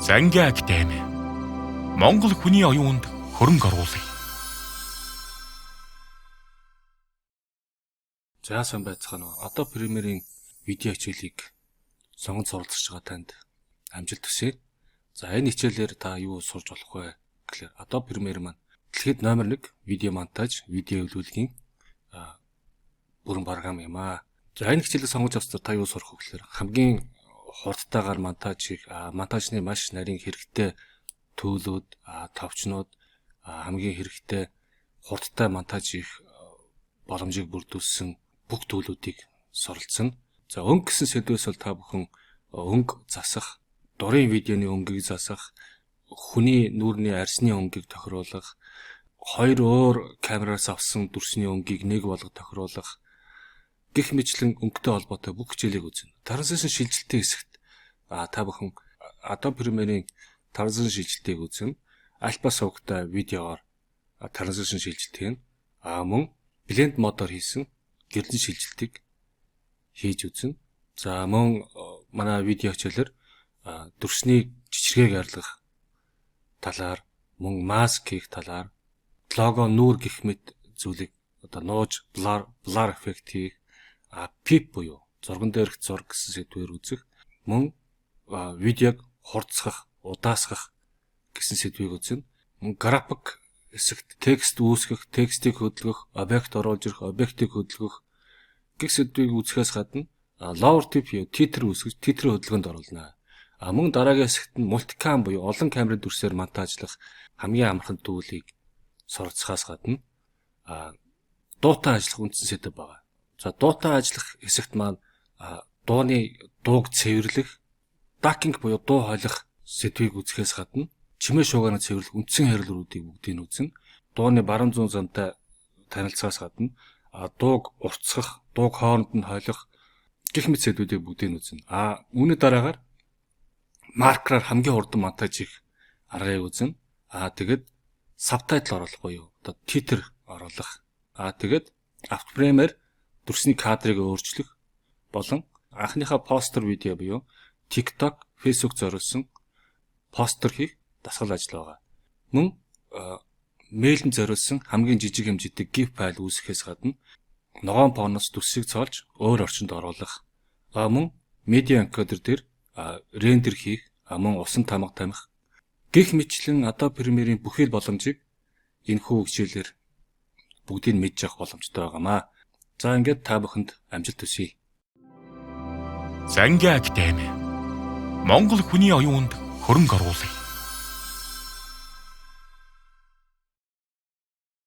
Зангийн академи Монгол хүний оюунд хөрөнгө оруулъя. За, сайн байцгаана уу. Одоо Premiere-ийн видео хичээлийг сонгон суралцж байгаа танд амжилт хүсье. За, энэ хичээлээр та юу сурч болох вэ гэхлээр Adobe Premiere маань дэлхийд номер 1 видео монтаж, видео эвлүүлгийн бүрэн програм юм аа. За, энэ хичээлийг сонгож авснаар та юу сурах вэ гэхлээр хамгийн хурдтайгаар монтаж хийх, монтажны маш нарийн хэрэгтэй tool үүд, товчнууд, хамгийн хэрэгтэй хурдтай монтаж хийх боломжийг бүрдүүлсэн бүх tool үүдийг суралцсан. За, өнгө гэсэн сэдвээс бол та бүхэн өнгө засах, дурын видеоны өнгийг засах, хүний нүүрний арьсны өнгийг тохируулах, хоёр өөр камераас авсан дүрсний өнгийг нэг болгож тохируулах гэх мэтчилэн өнгөтэй холбоотой бүх хичээлийг үзнэ. Transition шилжилтийн хэсэгт та бүхэн Adobe Premiere-ийн transition шилжилтийг үзнэ. Альфа сувагтай видеогоор transition шилжилт хийнэ. Мөн blend mode оор хийсэн гэрлэн шилжилтийг хийж үзнэ. За, мөн манай видео хичээлээр дүрсний чичиргээг арилгах талаар, мөн маск хийх талаар, лого, нүүр гэх мэт зүйлийг одоо нууж blur эффект хийх, PIP буюу зурган дээрх зураг гэсэн сэдвээр үзэх, мөн видеог хурдасгах, удаасгах гэсэн сэдвийг үзнэ. Мөн график хэсэгт текст үүсгэх, текстийг хөдөлгөх, объект оруулж ирэх, объектыг хөдөлгөх гэх сэдвийг үзэхээс гадна lower tip буюу титр үүсгэж титрийн хөдөлгөөнд оруулна. Мөн дараагийн хэсэгт нь multicam буюу олон камерын дүрсээр монтажлах хамгийн амархан tool ийг суралцахаас гадна дуутай ажиллах үндсэн сэдэв байгаа. За, дуутай ажиллах хэсэгт маань дууны дууг цэвэрлэх, ducking буюу дуу холих сэдвийг үзэхээс гадна чимээ шуугианаа цэвэрлэх үндсэн хэлбэрүүдийг бүгдийг нь үзнэ. Дууны баруун зүүн замтай танилцахаас гадна дууг уртасгах, дууг хооронд нь холих гэх мэт сэдвүүдийг бүгдийг нь үзнэ. Үүний дараагаар маркераар хамгийн хурдан монтаж хийх аргыг үзнэ. Тэгээд subtitle оруулах буюу одоо титр оруулах. Тэгээд After Premiere дүрсний кадрыг өөрчлөх болон анхныхаа постер видео буюу TikTok, Facebook зориулсан постер хийх дасгал ажил байгаа. Мөн мэйлэнд зориулсан хамгийн жижиг хэмжээтэй GIF файл үүсгэхээс гадна ногоон фоноос дүрсийг цоолж өөр орчинд оруулах. Мөн media encoder дээр render хийх, мөн усан тамга тамих гэх мэтчилэн Adobe Premiere-ийн бүхий л боломжийг энэхүү хичээлээр бүгдийг мэдж авах боломжтой байгаа юм аа. За, ингээд та бүхэнд амжилт хүсье. Зангийн академи Монгол хүний оюунд хөрөнгө оруулъя.